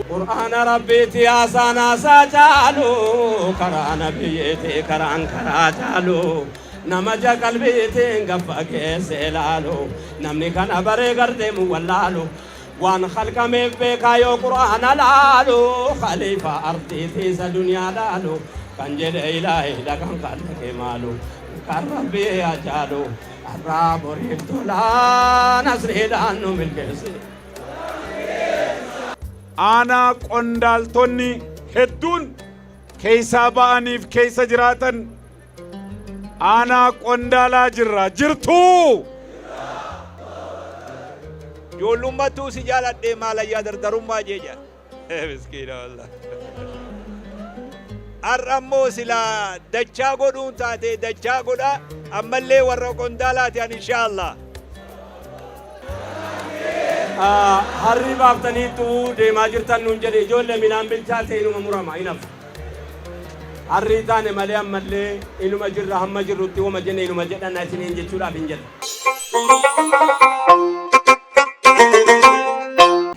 Qur'aana Rabbiiti haasaan haasaa caalu, karaa nabiyyiiti karaan karaa caalu, nama ja qalbiitiin gaffa geesse laalu, namni kana baree gardeemu wallaalu, waan khalqameef beekaa yoo Qur'aana laalu, khaliifaa ardiiti isa duniyaa dhaalu, kan jedhe Ilaahidha kan khallaqe maalu, kan Rabbii haa caalu, har'aa boriif tolaa nasriidhaan nu milkeessi. Aanaa qondaaltonni hedduun keessaa ba'aniif keessa jiraatan aanaa Qondaalaa jirra. Jirtuu? Ijoollummattuu si jaaladhee maalayyaa dardarummaa jee jedha. Miskiina wallah. Har'a immoo silaa dachaa godhuun taate dachaa godha ammallee warra Qondaalaati an inshaallah. Harrii baaftaniittu deemaa jirtan nuun jedhe, ijoollee midhaan bilchaate inuma murama hin hafu. Harrii taane malee ammallee inuma jirra, hamma jirrutti woma jenne inuma jedhanna isiniin jechuudhaaf hin jedha.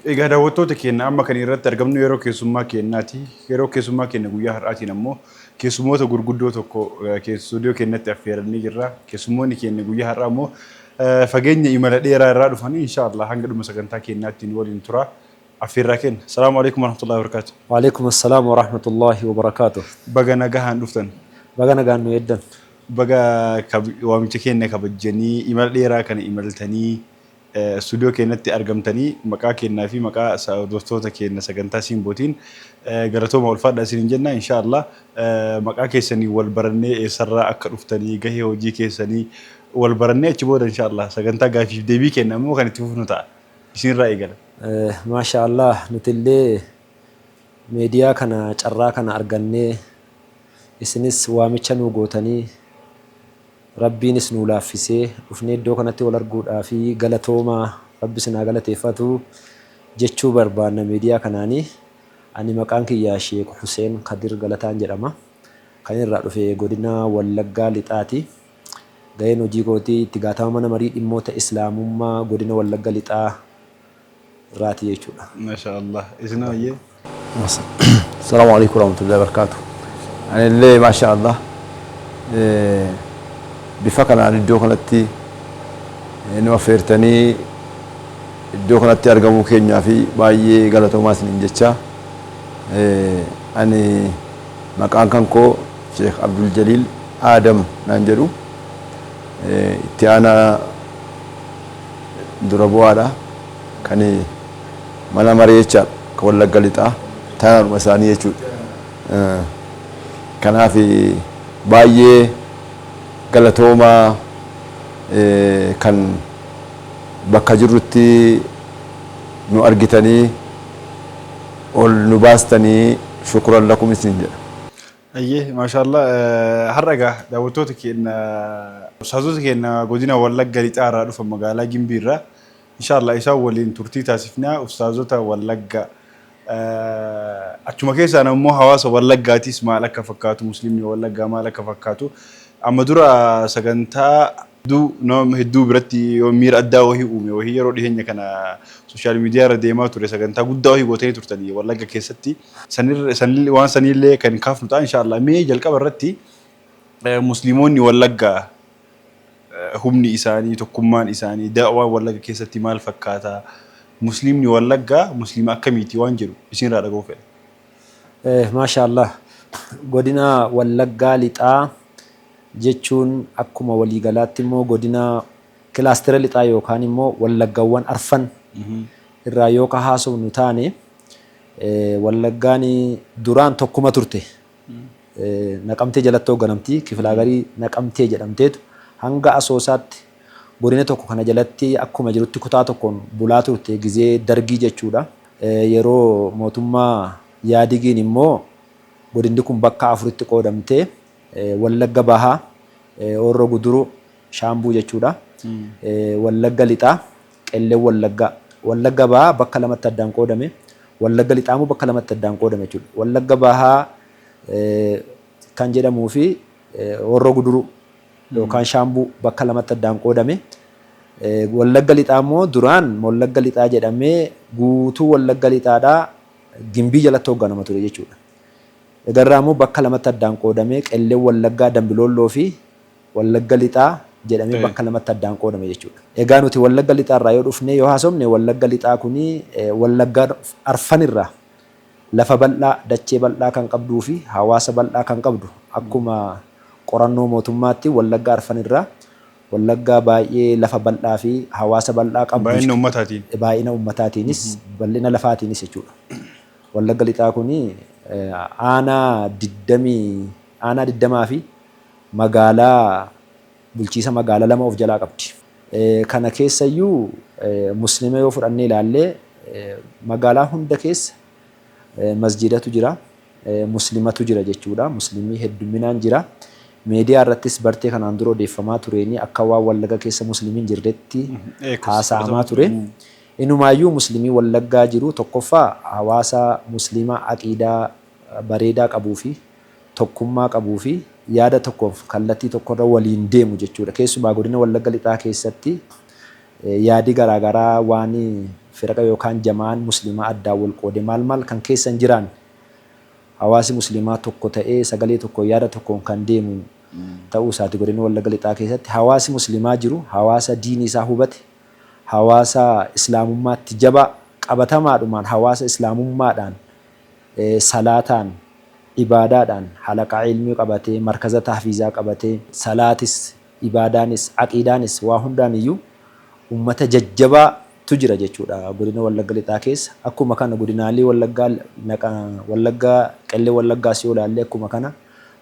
Egaa daawwattoota keenya, amma kan irratti argamnu yeroo keessummaa keenyaati. Yeroo keessummaa keenya guyyaa har'aatiin ammoo keessummoota gurguddoo tokko istuudiyoo keenyatti affeerannee jirra. Keessummoonni keenya guyyaa har'aa ammoo fageenya imala dheeraa irraa dhufanii, inshaallah hanga dhuma sagantaa keenyaatti nu waliin tura. Affeerraa keenya. Salaamu alaikum warahmatullahi wabarakatuh. Waalaikum assalaam wa rahmatullahi wa barakaatuh. Baga nagahaan dhuftan. Baga nagaan nu eeddan. Baga waamicha keenya kabajjanii imala dheeraa kana imaltanii istuudiyoo keenyatti argamtanii, maqaa keenyaa fi maqaa hordoftoota keenya sagantaa Simbootiin galatooma, ulfaadha isiniin jenna. Inshaallah maqaa keessanii wal barannee, eessarraa akka dhuftanii, gahee hojii keessanii wal barannee, achi booda inshaallah sagantaa gaafiif deebii kenna immoo kan itti fufnu ta'a. Isinirraa eegala. Maasha Allah, nuti illee meediyaa kana carraa kana argannee, isinis waamicha nuu gootanii, Rabbiinis nuu laaffisee dhufnee iddoo kanatti wal arguudhaa fi galatoomaa, Rabbi isin haa galateeffatu jechuu barbaanna miidiyaa kanaanii. Ani maqaan kiyya Sheek Huseen Kadir Galataan jedhama. Kan irraa dhufe godina Wallaggaa Lixaati. Gaheen hojii kootii itti gaatama mana marii dhimmoota Islaamummaa godina Wallagga Lixaa irraati jechuudha. Masha Allah. Isin hayyee. Assalamu alaikum warahmatullahi wabarakatuh. Anillee maasha Allah bifa kanaan iddoo kanatti nu affeertanii iddoo kanatti argamuu keenyaa fi baay'ee galatoomaa isiniin jecha. Ani maqaan kan koo Sheekh Abdul Jaliil Aadam naan jedhu, itti aanaa dura bu'aadha kan mana maree jechaadha, kan Wallagga Lixaa taanaadhuma isaanii jechuudha. Kanaaf baay'ee galatoomaa, kan bakka jirrutti nu argitanii ol nu baastanii, shukran lakum isin jedha. Ayyee, maashaallah. Har'a egaa daawwattoota keenya, ustaazota keenya godina Wallagga Lixaa irraa dhufan, magaalaa Gimbii irraa, inshaallah isaan waliin turtii taasifnaa. Ustaazota Wallagga achuma keessaan ammoo hawaasa Wallaggaatis maal akka fakkaatu, muslimni Wallaggaa maal akka fakkaatu, amma dura sagantaa hedduu nama hedduu biratti yoo miira addaa wahii uume wahii yeroo dhiheenya kana social media irra deemaa ture, sagantaa guddaa wahii gootanii turtanii Wallagga keessatti, sanirra sanillee waan saniillee kan kaafnu ta'a inshaallah. Mee jalqaba irratti musliimoonni Wallaggaa humni isaanii, tokkummaan isaanii, da'waan Wallagga keessatti maal fakkaata, musliimni Wallaggaa musliima akkamiiti waan jedhu isinirraa dhaga'uu fedha. Maasha Allah. Godina Wallaggaa Lixaa jechuun akkuma waliigalaatti immoo godina kilaastera lixaa yookaan immoo Wallaggawwan arfan irraa yoo ka haasofnu taane, Wallaggaan duraan tokkuma turte. Naqamtee jalatti hoogganamti. Kifilaagarii Naqamtee jedhamteetu hanga Asoosaatti godina tokko kana jalatti akkuma jirutti kutaa tokkoon bulaa turte gizee Dargii jechuudha. Yeroo mootummaa Yaadigiin immoo godinni kun bakka afuritti qoodamtee, Wallagga Bahaa, Horroo Guduruu, Shaambuu jechuudha. Wallagga Lixaa, Qellem Wallaggaa. Wallagga Bahaa bakka lamatti addaan qoodame. Wallagga Lixaa immoo bakka lamatti addaan qoodame jechuudha. Wallagga Bahaa kan jedhamuu fi Horroo Guduruu yookaan Shaambuu bakka lamatti addaan qoodame. Wallagga Lixaa immoo duraan Wallagga Lixaa jedhamee guutuu Wallagga Lixaadhaa Gimbii jalatti hoogganama ture jechuudha. Egarraa immoo bakka lamatti addaan qoodamee Qellem Wallaggaa Dambiloolloo fi Wallagga Lixaa jedhamee bakka lamatti addaan qoodame jechuudha. Egaa nuti Wallagga Lixaa irraa yoo dhufnee yoo haasofne, Wallagga Lixaa kuni Wallaggaa arfan irraa lafa bal'aa, dachee bal'aa kan qabduu fi hawaasa bal'aa kan qabdu, akkuma qorannoo mootummaatti Wallagga arfan irraa Wallaggaa baay'ee lafa bal'aa fi hawaasa bal'aa qabdu. Baay'ina ummataatiin. Baay'ina ummataatiinis, bal'ina lafaatiinis jechuudha. Wallagga Lixaa kuni aanaa 20 fi magaalaa bulchiisa magaalaa lama of jalaa qabdi. Kana keessayyuu Muslima yoo fudhannee ilaalle, magaalaa hunda keessa masjiidatu jira. Muslimatu jira jechuudha. Muslimii heddumminaan jira. Meediyaa irrattis bartee kanaan dura odeeffamaa tureeni akka waan Wallagga keessa Muslimiin jirretti haasa'amaa ture. Inumaayyuu Muslimii Wallaggaa jiru tokkoffaa hawaasa Muslima aqiidaa bareedaa qabuu fi tokkummaa qabuu fi yaada tokkoof kallattii tokkorra waliin deemu jechuudha. Keessumaa godina Wallagga Lixaa keessatti yaadi garaagaraa waan firaqa yookaan jama'aan Muslimaa addaan wal qoode maal maal kan keessa hin jiraanne, hawaasi Muslimaa tokko ta'ee sagalee tokkoon yaada tokkoon kan deemu ta'uu isaati. Godina Wallagga Lixaa keessatti hawaasi Muslimaa jiru hawaasa diinii isaa hubate, hawaasa Islaamummaatti jabaa, qabatamaadhumaan hawaasa Islaamummaadhaan, salaataan, ibaadaadhaan, halaqaa ilmii qabatee, markaza tahfiizaa qabatee, salaatis, ibaadaanis, aqiidaanis, waa hundaan iyyuu ummata jajjabaa tu jira jechuudha godina Wallagga Lixaa keessa. Akkuma kana godinaalee Wallaggaa naqa Wallaggaa Qellem Wallaggaas yoo ilaalle, akkuma kana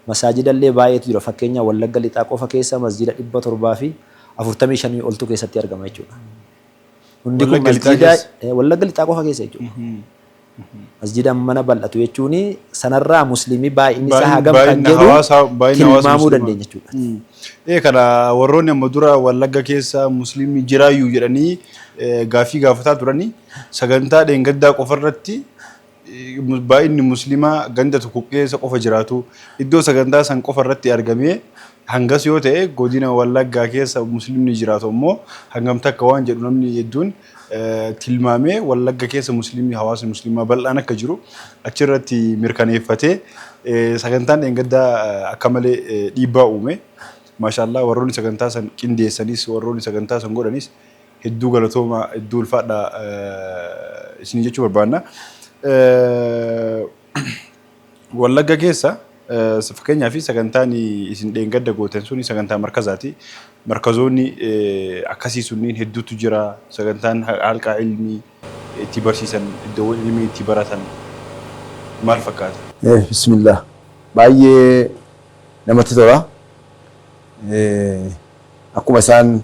masaajidallee baay'eetu jira. Fakkeenyaaf, Wallagga Lixaa qofa keessa masjida 745 oltu keessatti argama jechuudha. Hundi kun Wallagga Lixaa masjida keessa? Wallagga Lixaa qofa keessa jechuudha. Masjida mana bal'atu jechuun sanarraa Musliimii baay'inni isaa hagam kan Baay'ina jedhu baay'ina hawaasa tilmaamuu Musliimaa. dandeenya jechuudha. Ee, kana warroonni amma dura Wallagga keessa Musliimni jiraayyuu jedhanii gaaffii gaafataa turanii, sagantaa dheengaddaa qofa irratti baay'inni Musliimaa ganda tokko keessa qofa jiraatu, iddoo sagantaa san qofa irratti argamee hangas yoo ta'e, godina Wallaggaa keessa Musliimni jiraatu ammoo hangam takka waan jedhu namni hedduun tilmaamee, Wallagga keessa Musliimni, hawaasni Musliimaa bal'aan akka jiru achirratti mirkaneeffatee, sagantaan dheengaddaa akka malee dhiibbaa uume. Maashaallah, warroonni sagantaa san qindeessanis, warroonni sagantaa san godhanis hedduu galatooma, hedduu ulfaadha isin jechuu barbaanna. Wallagga keessa fakkeenyaaf sagantaan isin dheengadda gootan suni sagantaa markazaati. Markazoonni akkasii sunniin hedduutu jira. Sagantaan halqaa ilmii itti barsiisan, iddoowwan ilmii itti baratan maal fakkaata? Bismillah. Baay'ee namatti tola. Akkuma isaan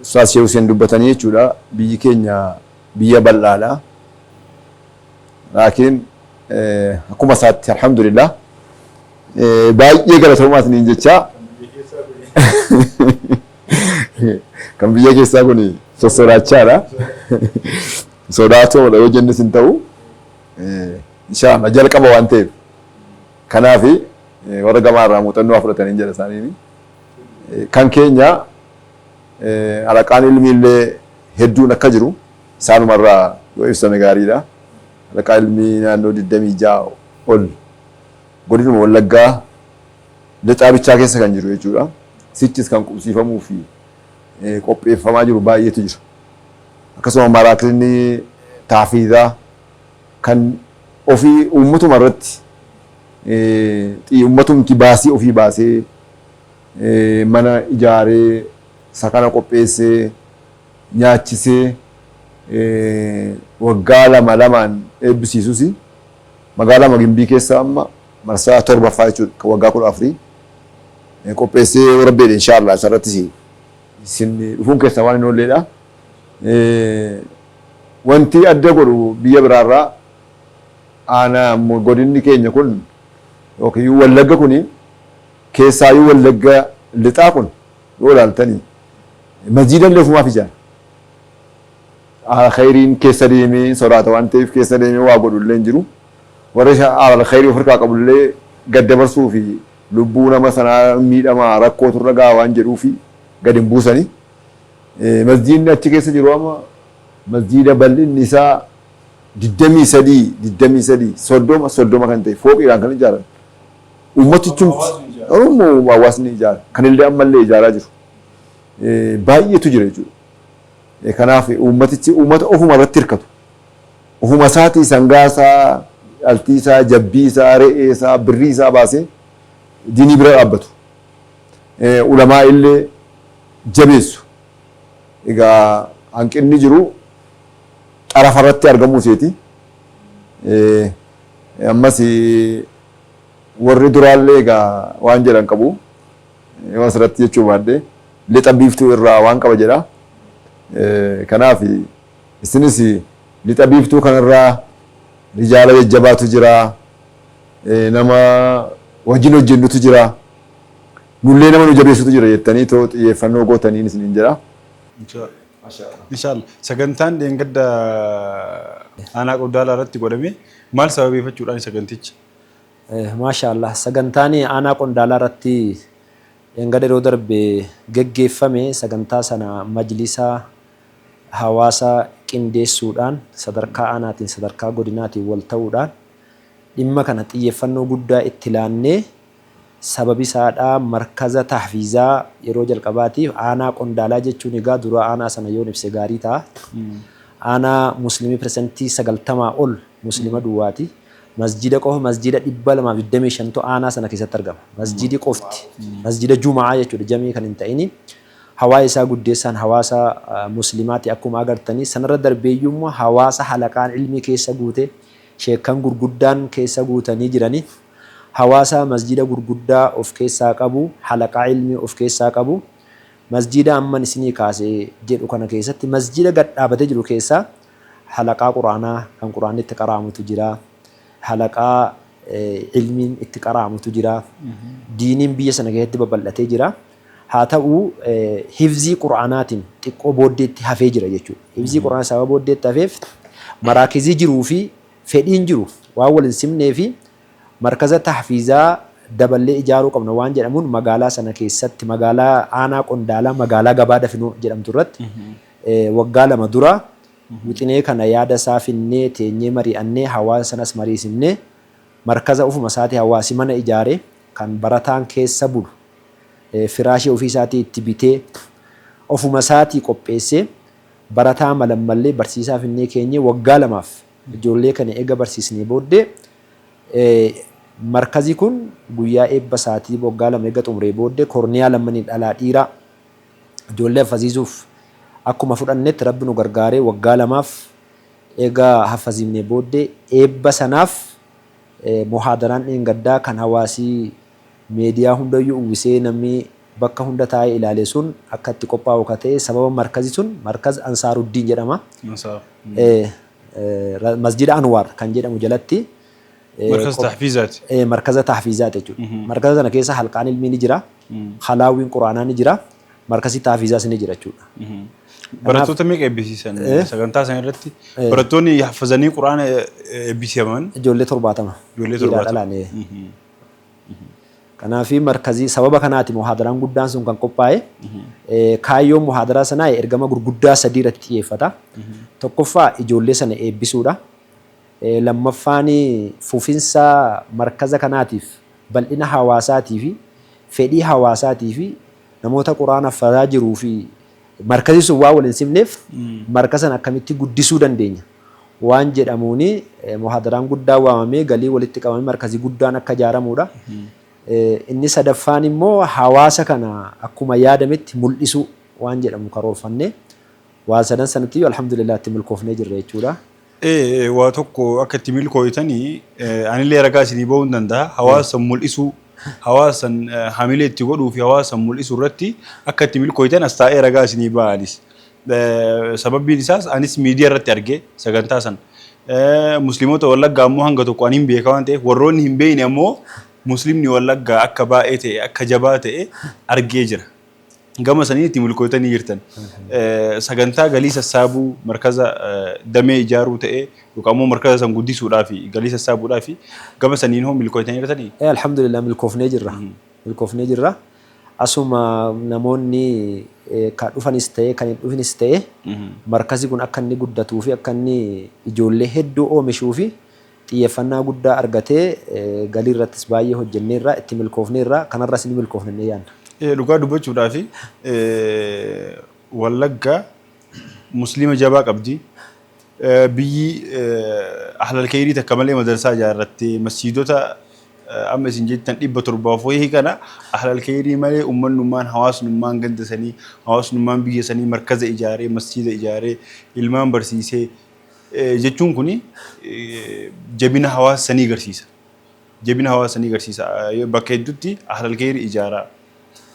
Ustaaz Sheekh Hussein dubbatanii jechuudha. Biyyi keenya biyya bal'aadha. Laakiin akkuma isaatti, alhamdulillah, baay'ee galatoomaa isiniin jechaa, kan biyya keessaa kun sossodaachaadha. Sodaatoodha yoo jennes hin ta'u. Inshallah jalqaba waan ta'eef. Kanaaf warra gamaa irraa muuxannoo haa fudhatanii jedha isaaniin. Kan keenya halaqaan ilmi illee hedduun akka jiru isaanumarraa yoo ibsame gaariidha. Halaqaa ilmii naannoo 26 ol godinuma Wallaggaa Lixaa bichaa keessa kan jiru jechuudha. Sichis kan qubsiifamuu fi qopheeffamaa jiru baay'eetu jira. Akkasuma maraakilni taafiizaa kan ofii uummatuma irratti uummatumti baasii ofii baasee mana ijaaree, sakana qopheessee, nyaachisee, waggaa lama lamaan eebbisiisus magaalaa Gimbii keessa amma marsaa torbaffaa jechuudha, kan waggaa 14 qopheessee warabbeedha. Inshaallah isarrattis isin dhufuun keessan waan hin oolleedha. Wanti adda godhu biyya biraarraa aanaa godinni keenya kun yookiin Wallagga kuni, keessaayyuu Wallagga Lixaa kun yoo ilaaltanii, masjiida illee ofumaaf ijaara. Khayriin keessa deemee sodaata waan ta'eef keessa deemee waa godhu illee hin jiru. Warra haala khayrii of harkaa qabu illee gad dabarsuu fi lubbuu nama sanaa miidhamaa rakkootu irra gahaa waan jedhuu fi gad hin buusani. Masjiidni achi keessa jiru amma masjiida bal'inni isaa 23 23 30 30 kan ta'e fooqiidhaan kan ijaaran uummatichumti Oromoo hawaasni ijaara kanillee ammallee ijaaraa jiru baay'eetu jira jechuudha. Kanaaf uummatichi uummata ofuma irratti hirkatu. Ofuma isaatii sangaa isaa, dhaltii isaa, jabbii isaa, re'ee isaa, birrii isaa baasee diinii bira dhaabbatu. Ulamaa illee jabeessu. Egaa hanqinni jiru xarafa irratti argamuu iseeti. Ammas warri duraallee egaa waan jedhan qabu. Yoo asirratti jechuu baadhe lixa biiftuu irraa waan qaba jedha. Kanaaf isinis lixa biiftuu kanarraa rijaala jajjabaatu jira. Nama wajjin hojjennutu jira. Nullee nama nu jabeessutu jira jettanii too xiyyeeffannoo gootaniin isiniin jedha. Inshallah. Sagantaan dheengadda aanaa Qondaalaa irratti godhame maal sababeeffachuudhaan sagantichi? Maasha Allah. Sagantaan aanaa Qondaalaa irratti dheengadda yeroo darbe geggeeffame sagantaa sana majlisa hawaasa qindeessuudhaan sadarkaa aanaatiin sadarkaa godinaatiin wal ta'uudhaan dhimma kana xiyyeeffannoo guddaa itti laannee sababi isaadhaa markaza tahfiizaa yeroo jalqabaatiif aanaa Qondaalaa jechuun egaa dura aanaa sana yoon ibse gaarii ta'a. Aanaa muslimii persentii 90 ol muslima duwwaati. Masjiida qofa masjiida 225tu aanaa sana keessatti argama. Masjiidi qofti masjiida Juma'aa jechuudha jamii kan hin ta'ini. Hawaa isaa guddeessaan hawaasa muslimaati akkuma agartanii sanarra darbeeyyuu immoo hawaasa halaqaan ilmii keessa guute sheekkan gurguddaan keessa guutanii jirani. Hawaasa masjiida gurguddaa of keessaa qabu halaqaa ilmii of keessaa qabu. Masjiida amman isinii kaase jedhu kana keessatti masjiida gad dhaabatee jiru keessaa Halaqaa Qur'aanaa kan Qur'aanni itti qara'amutu jira. Halaqaa ilmiin itti qara'amutu jira. Diiniin biyya sana keessatti babal'atee jira. Haa ta'u hifzii Qur'aanaatiin xiqqoo booddeetti hafee jira jechuudha. Hifzii Qur'aanaa sababa booddeetti hafeef maraakizii jiruu fi fedhiin jiru waan wal hin simnee fi markaza tahfiizaa daballee ijaaruu qabna waan jedhamuun magaalaa sana keessatti magaalaa aanaa Qondaalaa magaalaa Gabaa Dafinoo jedhamtu irratti Waggaa 2 dura wixinee kana yaada isaa finnee teenyee mari'annee hawaasa sanas mariisifnee markaza ofuma isaatii hawaasi mana ijaare kan barataan keessa bulu firaashii ofii isaatii itti bitee ofuma isaatii qopheessee barataa malammallee barsiisaa finnee keenyee waggaa lamaaf ijoollee kana eega barsiisnee booddee markazi kun guyyaa eebba isaatii waggaa 2 eega xumuree booddee korniyaa lammaniin dhalaa dhiiraa Ijoollee haffasiisuuf akkuma fudhannetti Rabbi nu gargaaree waggaa lamaaf eega haffasiifnee booddee eebba sanaaf muhaadaraan dheengaddaa kan hawaasi meediyaa hundayyuu uwwisee namni bakka hunda taa'ee ilaale sun akka itti qophaa'u ka ta'e sababa markazi sun markaz Ansaaruddiin jedhama. Masjida Anwaar kan jedhamu jalatti Markaza tahfiizaati. Markaza tahfiizaati jechuudha. Markaza sana keessa halqaan ilmii ni jira. Halaawwiin Qur'aanaa ni jira. Markazii tahfiizaas ni jira jechuudha. Barattoota meeqa eebbisiisan sagantaa sana irratti? Barattoonni haffazanii Qur'aana eebbisiifaman? Ijoollee 70. Ijoollee 70. Dhalaan. Kanaaf markazii sababa kanaati muhaadaraan guddaan sun kan qophaa'e. Kaayyoon muhaadaraa sanaa ergama gurguddaa sadii irratti xiyyeeffata. Tokkoffaa ijoollee sana eebbisuudha. Lammaffaan fufinsa markaza kanaatiif bal'ina hawaasaatii fi fedhii hawaasaatii fi namoota Qur'aana haffazaa jiruu fi markazi sun waan wal hin simneef markaza sana akkamitti guddisuu dandeenya waan jedhamuun muhaadaraan guddaan waamamee galii walitti qabamee markazi guddaan akka ijaaramuudha. Inni sadaffaan immoo hawaasa kana akkuma yaadametti mul'isuu waan jedhamu karoorfannee waan sadan sanattiyyuu alhamdulillah itti milkoofnee jirra jechuudha. Ee waa tokko akka itti milkooytani anillee ragaa isinii ba'uu hin danda'a. Hawaasa san mul'isuu, hawaasa san hamilee itti godhuu fi hawaasa san mul'isuu irratti akka itti milkooytan as taa'ee ragaa isinii ba'a anis. Sababbiin isaas anis miidiyaa irratti arge sagantaa san. Musliimota Wallaggaa ammoo hanga tokko ani hin beeka waan ta'eef warroonni hin beekne ammoo Musliimni Wallaggaa akka baay'ee ta'e akka jabaa ta'e argee jira. Gama saniin itti milkooytanii jirtan. Sagantaa galii sassaabuu markaza damee ijaaruu ta'ee yookaan immoo markaza san guddisuudhaaf galii sassaabuudhaaf gama saniin hoo milkooytanii jirtanii? Ee alhamdulillah milkoofnee jirra. Milkoofnee jirra. Asuma namoonni ka dhufanis ta'e kan hin dhufinis ta'e markazi kun akka inni guddatuu fi akka inni ijoollee hedduu oomishuu fi xiyyeeffannaa guddaa argatee galii irrattis baay'ee hojjenneerra, itti milkoofneerra, kanarras ni milkoofna jennee yaadna. Dhugaa dubbachuudhaaf Wallagga Muslima jabaa qabdi. Biyyi ahlal keyrii takka malee madarsaa ijaarrattee masjiidota amma isin jettan 700 wayii kana ahlal keyrii malee ummannummaan hawaasnummaan ganda sanii hawaasnummaan biyya sanii markaza ijaaree masjiida ijaaree ilmaan barsiisee jechuun kuni jabina hawaasa sanii garsiisa. Jabina hawaasa sanii garsiisa. Bakka hedduutti ahlal keyrii ijaaraa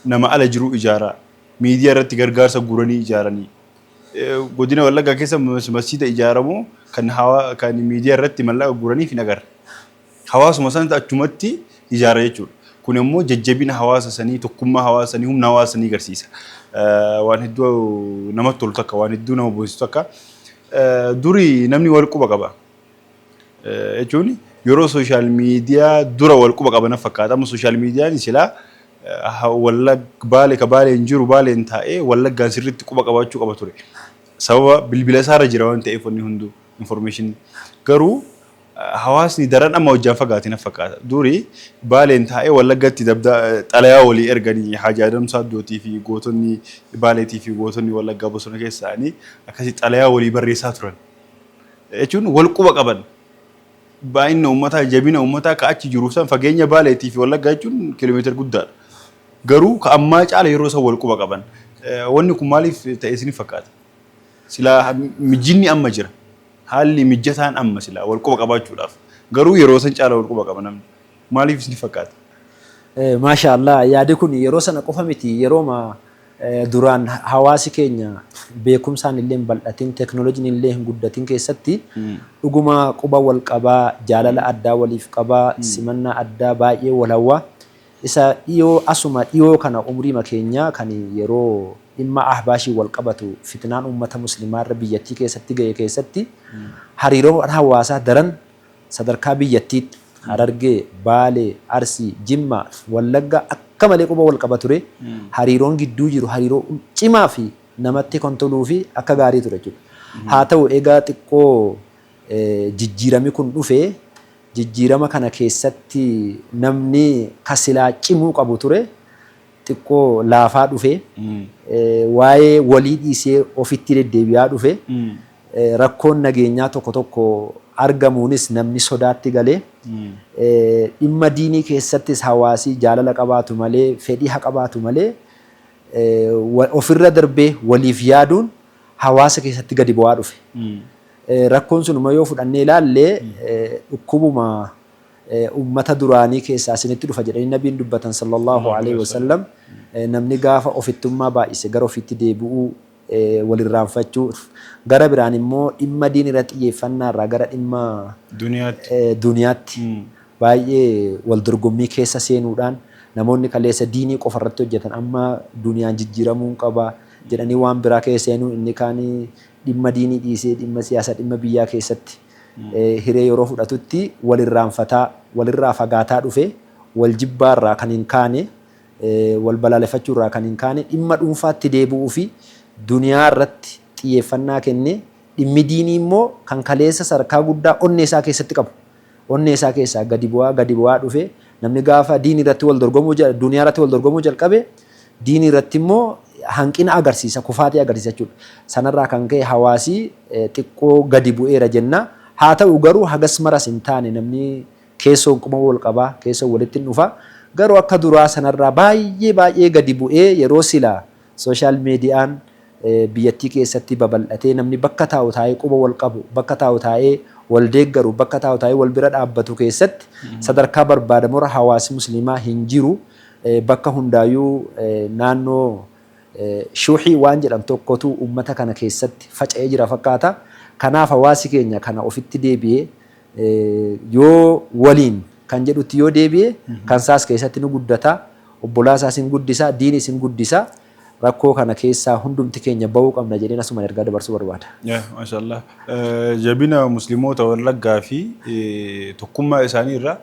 nama ala jiru ijaaraa miidiyaa irratti gargaarsa guuranii ijaaranii godina Wallaggaa keessa masjiida ijaaramu kan hawa kan miidiyaa irratti mallaqa guuraniif hin agarre. Hawaasuma sanatti achumatti ijaara jechuudha. Kun immoo jajjabina hawaasa sanii, tokkummaa hawaasa sanii, humna hawaasa sanii agarsiisa. Waan hedduu namatti tolu takka, waan hedduu nama boonsisu takka. Duri namni wal quba qaba. Jechuun yeroo sooshaal miidiyaa dura wal quba qaba na fakkaata. Amma sooshaal miidiyaan silaa Wallag Baale ka Baaleen jiru Baaleen taa'ee Wallaggaan sirriitti quba qabaachuu qaba ture. Sababa bilbila isaarra jira waan ta'eef wanni hunduu information. Garuu hawaasni daran amma hojjaan fagaate na fakkaata. Duri Baaleen taa'ee Wallaggatti dabda xalayaa walii erganii Haaji Adam Saaddootii fi gootonni Baaleetii fi gootonni Wallaggaa bosona keessa ta'anii akkasii xalayaa walii barreessaa turan. Jechuun wal quba qaban. Baay'ina uummataa, jabina uummataa ka achi jiru san fageenya Baaleetii fi Wallaggaa jechuun kiiloomeetira guddaadha. Garuu ka ammaa caala yeroo san wal quba qaban. Wanni kun maaliif ta'e isiniif fakkaata? Silaa mijinni amma jira. Haalli mijataan amma silaa wal quba qabaachuudhaaf. Garuu yeroo san caala wal quba qaba namni. Maaliif isiniif fakkaata? Maasha Allah, yaadi kun yeroo sana qofa miti, yerooma duraan hawaasi keenya beekumsaan illee hin bal'atin, teeknooloojiin illee hin guddatin keessatti dhuguma quba wal qabaa, jaalala addaa waliif qabaa, simannaa addaa baay'ee wal hawwa. Isa dhiyoo asuma dhiyoo kana umriima keenya kan yeroo dhimma Ahbaashiin wal qabatu fitnaan uummata muslimaa irra biyyattii keessatti ga'e keessatti hariiroon hawaasaa daran sadarkaa biyyattiitti Harargee, Baalee, Arsii, Jimma, Wallaggaa akka malee quba wal qaba ture. Hariiroon gidduu jiru hariiroo cimaa fi namatti kan toluu fi akka gaarii ture jechuudha. Haa ta'u egaa xiqqoo jijjiirami kun dhufe, jijjiirama kana keessatti namni ka silaa cimuu qabu ture xiqqoo laafaa dhufe, waa'ee walii dhiisee ofitti deddeebi'aa dhufe, rakkoon nageenyaa tokko tokko argamuunis namni sodaatti galee, dhimma diinii keessattis hawaasii jaalala qabaatu malee, fedhii haa qabaatu malee, ofirra darbee waliif yaaduun hawaasa keessatti gadi bu'aa dhufe. Rakkoon sunuma yoo fudhannee ilaalle dhukkubuma ummata duraanii keessaa isinitti dhufa jedhanii nabiin dubbatan sallallahu alaihi wasallam, namni gaafa ofittummaa baay'ise gara ofiitti deebi'uu, walirraanfachuu, gara biraan immoo dhimma diin irra xiyyeeffannaa irraa gara dhimma duniyaatti baay'ee wal dorgommii keessa seenuudhaan, namoonni kaleessa diinii qofa irratti hojjetan amma duniyaan jijjiiramuu qaba jedhanii waan biraa keessa seenuu, inni kaan dhimma diinii dhiisee dhimma siyaasaa, dhimma biyyaa keessatti hiree yeroo fudhatutti walirraanfataa, walirraa fagaataa dhufe, wal jibbaarraa kan hin kaane, wal balaaleffachuu irraa kan hin kaane dhimma dhuunfaatti deebi'uu fi duniyaa irratti xiyyeeffannaa kennee, dhimmi diinii immoo kan kaleessa sadarkaa guddaa onnee isaa keessatti qabu onnee isaa keessaa gadi bu'aa gadi bu'aa dhufe. Namni gaafa diinii irratti wal dorgomuu, duniyaa irratti wal dorgomuu jalqabe, diinii irratti immoo hanqina agarsiisa, kufaatii agarsiisa jechuudha. Sanarraa kan ka'e hawaasii xiqqoo gadi bu'eera jenna. Haa ta'u garuu hagas maras hin taane, namni keessoon quba wal qabaa, keessoon walitti hin dhufa. Garuu akka duraa sanarraa baay'ee baay'ee gadi bu'ee, yeroo sila sooshaal miidiyaan biyyattii keessatti babal'atee namni bakka taa'u taa'ee quba wal qabu, bakka taa'u taa'ee wal deeggaru, bakka taa'u taa'ee wal bira dhaabbatu keessatti sadarkaa barbaadamurra hawaasi musliimaa hin jiru. Bakka hundaayyuu naannoo shuuxii waan jedhan tokkotu uummata kana keessatti faca'ee jira fakkaata. Kanaaf hawaasi keenya kana ofitti deebi'ee yoo waliin kan jedhutti yoo deebi'e, kan isaas keessatti ni guddata, obbolaa isaas hin guddisa, diinis hin guddisa. Rakkoo kana keessaa hundumti keenya bahuu qabna jedheen asumaan ergaa dabarsuu barbaada. Maashaallah. Jabina musliimoota Wallaggaa fi tokkummaa isaanii irraa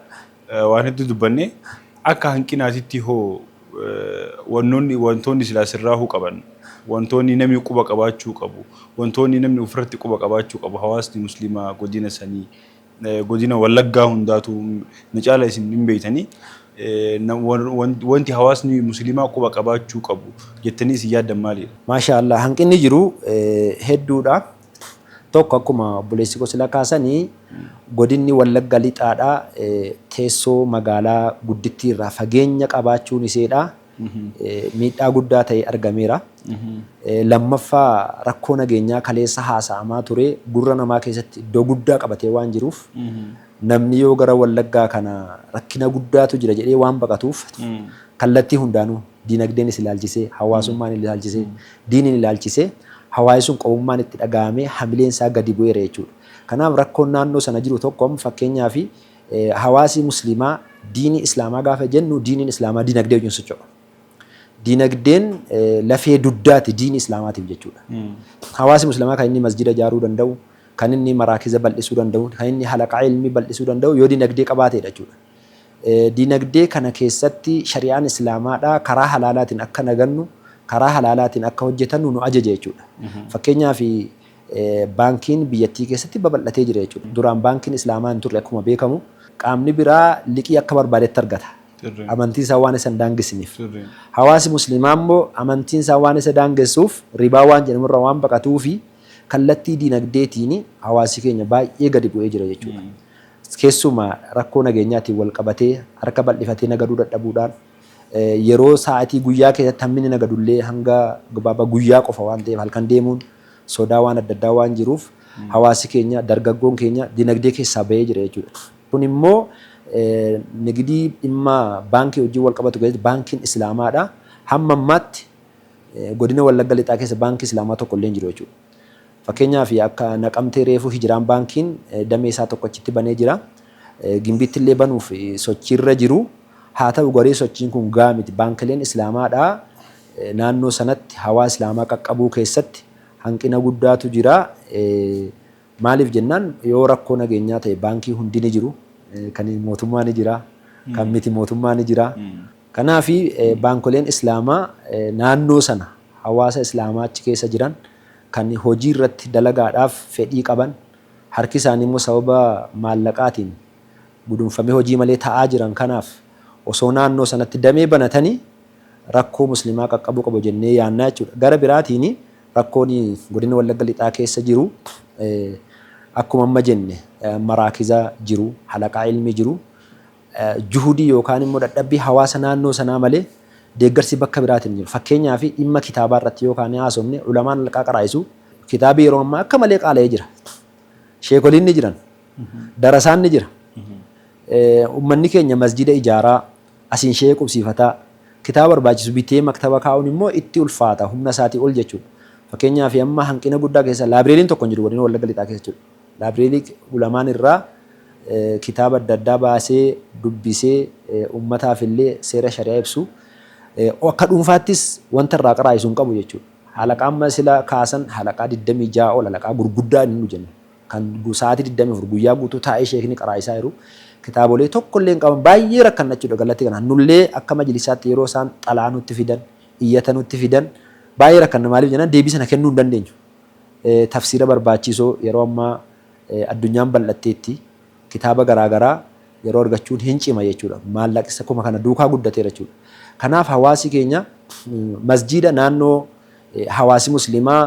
waan hedduu dubbanne. Akka hanqinaatitti hoo Wannoonni wantoonni silaa sirraahuu qaban, wantoonni namni quba qabaachuu qabu, wantoonni namni ofirratti quba qabaachuu qabu hawaasni musliimaa godina sanii, godina Wallaggaa hundaatu na caala isin hin beeytanii, wanti hawaasni musliimaa quba qabaachuu qabu jettanii isin yaaddan maalidha? Maashaa Allah hanqinni jiru hedduudha. Tokko akkuma obboleessi koo sila kaasanii godinni Wallagga Lixaadha teessoo magaalaa guddittii irraa fageenya qabaachuun iseedha miidhaa guddaa ta'e argameera. Lammaffaa rakkoo nageenyaa kaleessa haasa'amaa ture gurra namaa keessatti iddoo guddaa qabatee waan jiruuf namni yoo gara Wallaggaa kana rakkina guddaatu jira jedhee waan baqatuuf kallattii hundaanuu diinagdeenis ilaalchisee, hawaasummaan ilaalchisee, diiniin ilaalchisee hawaasi sun qobummaan itti dhaga'amee hamileen isaa gadi bu'eera jechuudha. Kanaaf rakkoon naannoo sana jiru tokko amma fakkeenyaaf hawaasi musliimaa diinii islaamaa gaafa jennu diiniin islaamaa diinagdee wajjin socho'a. Diinagdeen lafee dugdaati diinii islaamaatiif jechuudha. Hawaasi musliimaa kan inni masjida ijaaruu danda'u, kan inni maraakiza bal'isuu danda'u, kan inni halaqaa ilmii bal'isuu danda'u yoo diinagdee qabaateedha jechuudha. Diinagdee kana keessatti shari'aan Islaamaadhaa karaa halaalaatiin akka nagannu, karaa halaalaatiin akka hojjetannu nu ajaja jechuudha. Fakkeenyaaf baankiin biyyattii keessatti babal'atee jira jechuudha. Duraan baankiin Islaamaa hin turre akkuma beekamu. Qaamni biraa liqii akka barbaadetti argata. Amantiin isaa waan isa hin daangessiniif. Hawaasi Musliimaa immoo amantiin isaa waan isa daangessuuf ribaa waan jedhamu irraa waan baqatuufi kallattii diinagdeetiin hawaasi keenya baay'ee gadi bu'ee jira jechuudha. Keessumaa rakkoo nageenyaatiin wal qabatee harka bal'ifatee nagaduu dadhabuudhaan yeroo sa'aatii guyyaa keessatti hammi inni nagadullee hanga gabaabaa guyyaa qofa waan ta'eef halkan deemuun sodaa waan adda addaa waan jiruuf hawaasi keenya dargaggoon keenya dinagdee keessaa bahee jira jechuudha. Kun immoo nigidii dhimma baankii wajjin wal qabatu keessatti baankiin Islaamaadha. Hamma ammaatti godina Wallagga Lixaa keessa baankii Islaamaa tokko illee hin jiru jechuudha. Fakkeenyaaf akka Naqamtee reefu Hijiraan Baankiin damee isaa tokko achitti banee jira. Gimbiitti illee banuuf sochiirra jiru. Haa ta'u garuu sochiin kun gahaa miti. Baankileen Islaamaadhaa naannoo sanatti hawaa Islaamaa qaqqabuu keessatti hanqina guddaatu jira. Maaliif jennaan yoo rakkoo nageenyaa ta'e baankii hundi ni jiru. Kan mootummaa ni jira. Kan miti mootummaa ni jira. Kanaaf baankoleen Islaamaa naannoo sana hawaasa Islaamaa achi keessa jiran kan hojii irratti dalagaadhaaf fedhii qaban, harki isaanii immoo sababa maallaqaatiin gudunfamee hojii malee ta'aa jiran kanaaf osoo naannoo sanatti damee banatanii rakkoo muslimaa qaqqabuu qabu jennee yaannaa jechuudha. Gara biraatiin rakkoon godina Wallagga Lixaa keessa jiru akkuma amma jenne maraakiza jiru, halaqaa ilmii jiru, juhudii yookaan immoo dadhabbii hawaasa naannoo sanaa malee deeggarsi bakka biraatiin hin jiru. Fakkeenyaaf dhimma kitaabaa irratti yoo kaanee haasofne ulamaan halqaa qaraa'isu kitaabii yeroo ammaa akka malee qaala'ee jira. Sheekoliin ni jiran. Darasaan ni jira. Uummanni keenya masjida ijaaraa, asiin sheeka qubsiifataa, kitaaba barbaachisu bitee maktaba kaa'uun immoo itti ulfaata humna isaatii ol jechuudha. Fakkeenyaaf amma hanqina guddaa keessa laabireeriin tokko hin jiru godina Wallagga Lixaa keessa jechuudha. Laabireerii ulamaan irraa kitaaba adda addaa baasee dubbisee ummataaf illee seera shari'aa ibsu akka dhuunfaattis wanta irraa qaraa'isu hin qabu jechuudha. Halaqaa amma sila kaasan halaqaa 26 ol halaqaa gurguddaa inni nu jennu kan sa'aatii 24 guyyaa guutuu taa'ee sheekni qaraa'isaa jiru kitaabolee tokko illee hin qaban baay'ee rakkanna jechuudha galatti kana nullee akka majlisaatti yeroo isaan xalaa nutti fidan iyyata nutti fidan baay'ee rakkanna maaliif jennaan deebii sana kennuu hin dandeenyu. Tafsiira barbaachiisoo yeroo ammaa addunyaan bal'atteetti. Kitaaba garaa garaa yeroo argachuun hin cima jechuudha. Maallaqis akkuma kana duukaa guddateera jechuudha. Kanaaf hawaasi keenya masjiida naannoo hawaasi musliimaa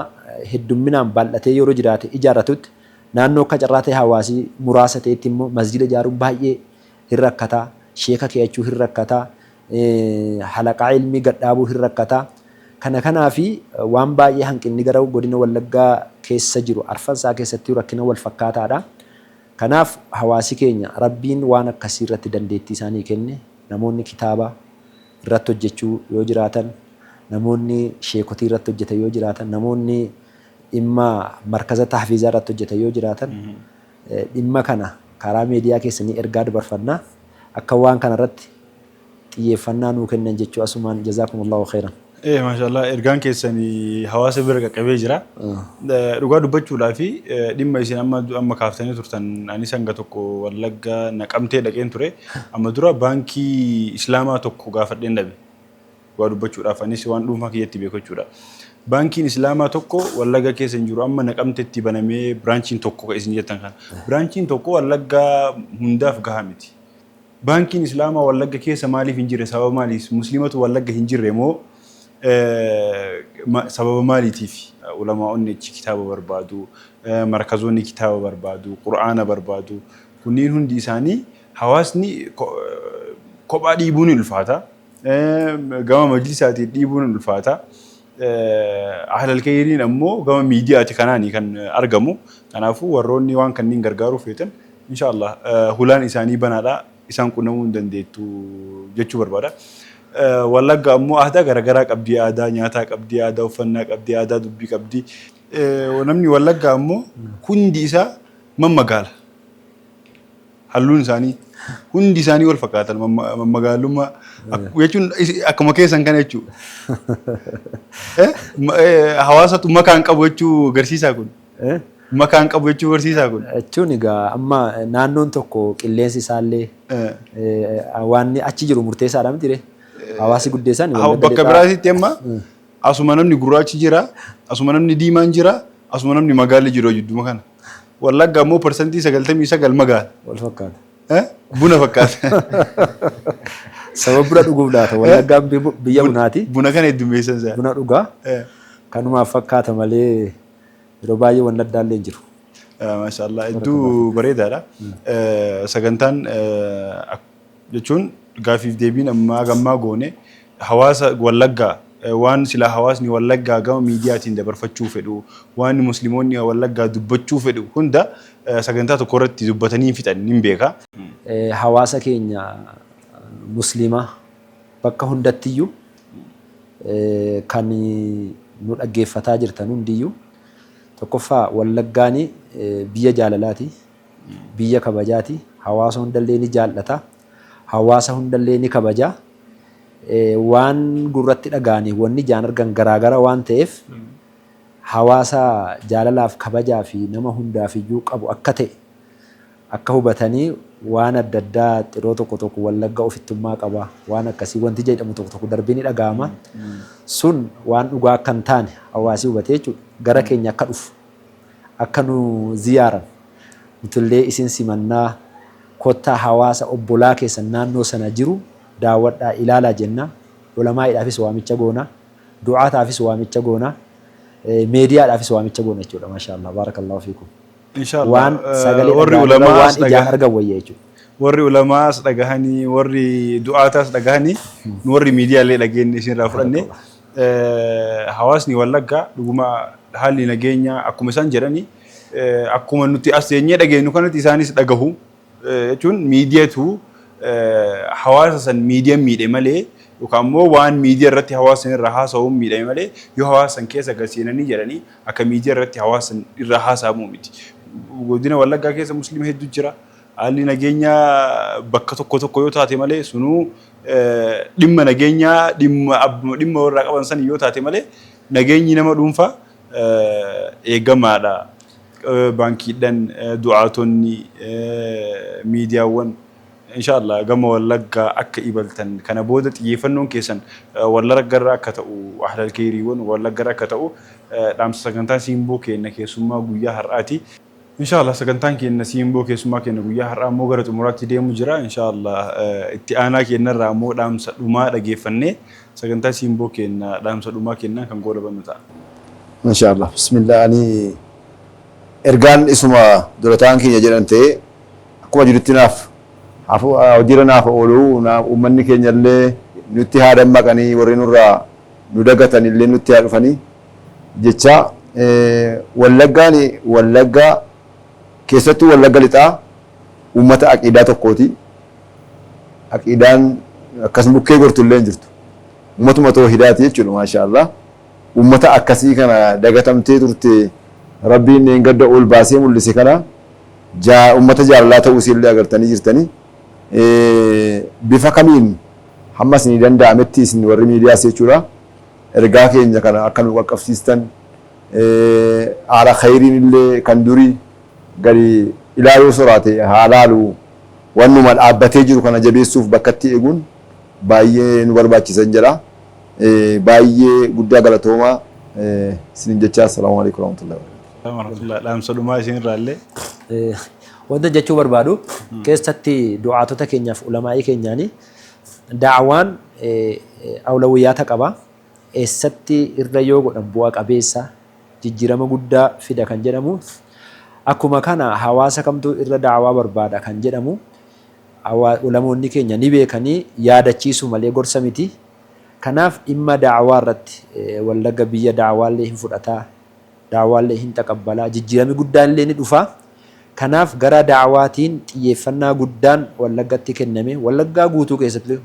heddumminaan bal'atee yeroo jiraate ijaarratutti naannoo akka carraa ta'e hawaasi muraasa ta'etti immoo masjiida ijaaruun baay'ee hin rakkata. Sheeka keeyachuu hin rakkata. Halaqaa ilmii gad dhaabuu hin rakkata. Kana kanaafi waan baay'ee hanqinni gara godina Wallaggaa keessa jiru arfan isaa keessattuu rakkina wal fakkaataadha. Kanaaf hawaasi keenya Rabbiin waan akkasii irratti dandeettii isaanii kenne namoonni kitaaba irratti hojjechuu yoo jiraatan, namoonni sheekotii irratti hojjetan yoo jiraatan, namoonni dhimma markaza tahfiizaa irratti hojjetan yoo jiraatan dhimma kana karaa meediyaa keessanii ergaa dabarfanna. Akka waan kana irratti xiyyeeffannaa nuu kennan jechuu asumaan jazaakumullahu kheyran. Ee maashaallah ergaan keessan hawaasa bira qaqqabee jira. Dhugaa dubbachuudhaa fi dhimma isin amma amma kaaftanii turtan anis hanga tokko Wallagga Naqamtee dhaqeen ture. Amma dura baankii Islaamaa tokko gaafadheen dhabe. Dhugaa dubbachuudhaaf anis waan dhuunfaa kiyyatti beeku jechuudha. Baankiin Islaamaa tokko Wallagga keessa hin jiru. Amma Naqamtetti banamee branchiin tokko kan isin jettan kana. Branchiin tokko Wallagga hundaaf gahaa miti. Baankiin Islaamaa Wallagga keessa maaliif hin jirre? Sababa maaliif? Musliimatu Wallagga hin jirre moo sababa maaliitiif? Ulamaa'onni achi kitaaba barbaadu, markazoonni kitaaba barbaadu, Qur'aana barbaadu. Kunniin hundi isaanii hawaasni kophaa dhiibuun ni ulfaata. Gama majlisaatiin dhiibuun ni ulfaata. Ahlal kayriin ammoo gama miidiyaati kanaani kan argamu. Kanaafuu warroonni waan kanniin gargaaruu feetan insha Allah hulaan isaanii banaadha isaan qunnamuu hin dandeettu jechuu barbaada. Wallagga ammoo aadaa garaagaraa qabdi. Aadaa nyaataa qabdi, aadaa uffannaa qabdi, aadaa dubbii qabdi. Namni Wallaggaa ammoo hundi isaa mammagaala. Halluun isaanii hundi isaanii wal fakkaatan mammagaalummaa jechuun akkuma keessan kana jechuudha. Hawaasatu makaan qabu jechuu agarsiisaa kun. Makaan qabu jechuu barsiisaa kun. Jechuun egaa amma naannoon tokko qilleensi isaallee waan achi jiru murteessaadha miti ree. Hawaasi guddeessaan Wallagga Bakka biraatitti amma asuma namni gurraachi jira, asuma namni diimaan jira, asuma namni magaalli jiru jidduma kana. Wallagga ammoo 99% magaala. Wal fakkaata. Buna fakkaata. Saba buna dhuguuf laata. Wallaggaan biyya bunaati. Buna kana heddummeessan isaa. Buna dhugaa. Kanumaaf fakkaata malee yeroo baay'ee wanni addaallee hin jiru. Maashaallah hedduu bareedaadha. Sagantaan jechuun gaafiif deebiin ammaa gammaa goone hawaasa Wallaggaa waan silaa hawaasni Wallaggaa gama miidiyaatiin dabarfachuu fedhu waan musliimoonni Wallaggaa dubbachuu fedhu hunda sagantaa tokko irratti dubbatanii hin fixan nin beeka. Hawaasa keenya musliimaa bakka hundattiyyuu kan nu dhaggeeffataa jirtan hundiyyuu tokkoffaa Wallaggaan biyya jaalalaati. Biyya kabajaati. Hawaasa hundallee ni jaallata. Hawaasa hundallee ni kabaja. Waan gurratti dhaga'aniif wanni ijaan argan garaagara waan ta'eef hawaasa jaalalaaf kabajaa fi nama hundaaf iyyuu qabu akka ta'e akka hubatanii waan adda addaa xiroo tokko tokko Wallagga ofittummaa qaba waan akkasii wanti jedhamu tokko tokko darbee ni dhaga'ama. Sun waan dhugaa akka hin taane hawaasi hubatee jechuudha. Gara keenya akka dhufu akka nu ziyaaran nutillee isin simannaa kottaa hawaasa obbolaa keessan naannoo sana jiru daawwadhaa ilaalaa jenna. Ulamaa'iidhaafis waamicha goona. Du'aataafis waamicha goona. Meediyaadhaafis waamicha goona jechuudha. Maashaa Allah. Baarakallahu fiikum. Inshallah. Waan sagalee Warri dhaga'an irra ulamaas waan ijaan dhagahan argan wayya jechuudha. Warri ulamaas dhagahanii warri du'aataas dhagahanii nu warri miidiyaalee dhageenye isinirraa fudhanne hawaasni Wallaggaa dhuguma haalli nageenyaa akkuma isaan jedhani akkuma nuti as teenyee dhageenyu kanatti isaanis dhagahu jechuun miidiyatu hawaasa san miidiyan miidhe malee yookaan immoo waan miidiyaa irratti hawaasa san irraa haasa'uun miidhame malee yoo hawaasa san keessa gad seenanii jedhanii akka miidiyaa irratti hawaasa san irraa haasa'amuu miti. Godina Wallaggaa keessa musliima hedduu jira. Haalli nageenyaa bakka tokko tokko yoo taate malee sunuu dhimma nageenyaa dhimma dhimma warraa qaban san yoo taate malee nageenyi nama dhuunfaa eegamaadha. Baankiidhaan du'aatonni miidiyaawwan inshallah gama Wallaggaa akka ibaltan kana booda xiyyeeffannoon keessan Wallaggarra akka ta'u ahlal keeyriiwwan Wallaggarra akka ta'u dhaamsa sagantaa Siimboo keenna keessummaa guyyaa har'aati. Inshallah sagantaan keenna Siimboo keessummaa keenna guyyaa har'aa immoo gara xumuraatti deemu jira. Inshallah itti aanaa keennarraa immoo dhaamsa dhumaa dhageeffannee sagantaa Siimboo keenna dhaamsa dhumaa kennaan kan goolabannu ta'a. Masha Allah bismillah ani ergaan isuma dura ta'an keenya jedhan ta'ee akkuma jirutti naaf hafu hojiirra naaf oolu naaf uummanni keenya illee nutti haa dammaqanii warri nurraa nu dagatan illee nutti haa dhufanii jecha Wallaggaan Wallaggaa keessattuu Wallagga lixaa uummata aqiidaa tokkooti. Aqiidaan akkas bukkee gortu illee hin jirtu. Uummatuma toohidaati jechuudha maashaa Allah. Uummata akkasii kana dagatamtee turte Rabbiin dheengadda ol baasee mul'ise kana uummata jaalalaa ta'uu isiillee agartanii jirtanii. Bifa kamiin hamma isinii danda'ametti isin warri miidiyaas jechuudha ergaa keenya kana akka nu qaqqabsiistan haala khayriin illee kan durii gadi ilaaluu soraate haa laalu wannuma dhaabbatee jiru kana jabeessuuf bakkatti eeguun baay'ee nu barbaachisan jedha. Baay'ee guddaa galatoomaa isinin jechaa, assalaamu alaikum warahmatullahi wabarakatuh. Warahmatullahi, dhaamsa dhumaa isin irraallee. Wanta jechuu barbaadu, keessatti du'aatota keenyaaf ulamaa'ii keenyaanii, daawaan awlawiyyaata qaba. Eessatti irra yoo godhan bu'a qabeessa, jijjiirama guddaa fida kan jedhamu, akkuma kana hawaasa kamtu irra daawaa barbaada kan jedhamu ulamoonni keenya ni beekanii, yaadachiisu malee gorsa miti. Kanaaf dhimma daawaa irratti Wallagga biyya daawaallee hin fudhataa, daawaallee hin taqabbalaa, jijjiirami guddaan illee ni dhufa. Kanaaf gara daawaatiin xiyyeeffannaa guddaan Wallaggatti kenname, Wallaggaa guutuu keessatti,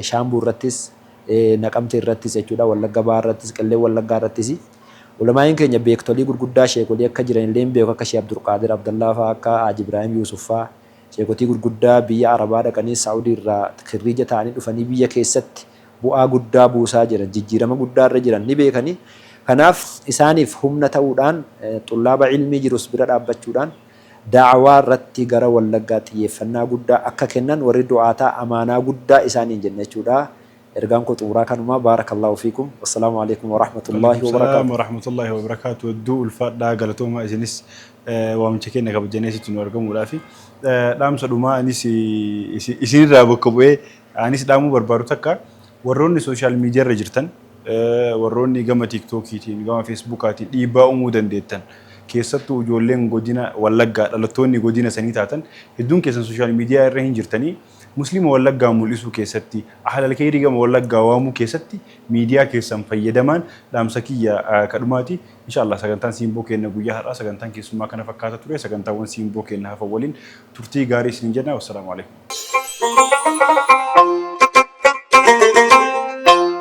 Shaambuu irrattis, Naqamte irrattis jechuudha, Wallagga Bahaa irrattis, Qillee Wallaggaa irrattis ulamaa'iin keenya beektolii gurguddaa, sheekolii akka jiran illee hin beeku, akka Sheekh Abdulqaadir Abdallaa fa'aa, akka Haaji Ibraahim Yuusuf fa'aa, sheekotii gurguddaa biyya Arabaa dhaqanii Saa'udii irraa kirriija ta'anii dhufanii biyya keessatti bu'aa guddaa buusaa jiran, jijjiirama guddaa irra jiran ni beekanii. Kanaaf isaaniif humna ta'uudhaan, xullaaba ilmii jirus bira dhaabbachuudhaan, da'awaa irratti gara Wallaggaa xiyyeeffannaa guddaa akka kennan warri du'aataa amaanaa guddaa isaaniin jenna jechuudha. Ergaan koo xumuraa kanuma. Baarakallaahu fiikum. Wassalaamu alaikum warahmatullaahi Waalaikum salaam wabarakaatuh. Warahmatullaahi wabarakaatu. Hedduu ulfaadhaa, galatoomaa isinis waamicha keenya kabajanii asitti nu argamuudhaafi. Dhaamsa dhumaa anis isinirraa bakka bu'ee anis dhaamuu barbaadu takka, warroonni social media irra jirtan, warroonni gama TikTokiitiin, gama Facebookaatiin dhiibbaa uumuu dandeettan, keessattuu ijoolleen godina Wallaggaa, dhalattoonni godina sanii taatan hedduun keessan social media irra hin jirtanii, Muslima Wallaggaa mul'isuu keessatti, ahlal kheyrii gama Wallaggaa waamuu keessatti miidiyaa keessan fayyadamaan dhaamsa kiyya kadhumaati. Inshallah, sagantaan Siimboo keenya guyyaa har'aa sagantaan keessummaa kana fakkaata ture. Sagantaawwan Siimboo keenya hafan waliin turtii gaarii isinin jenna. Wassalaamu alaikum.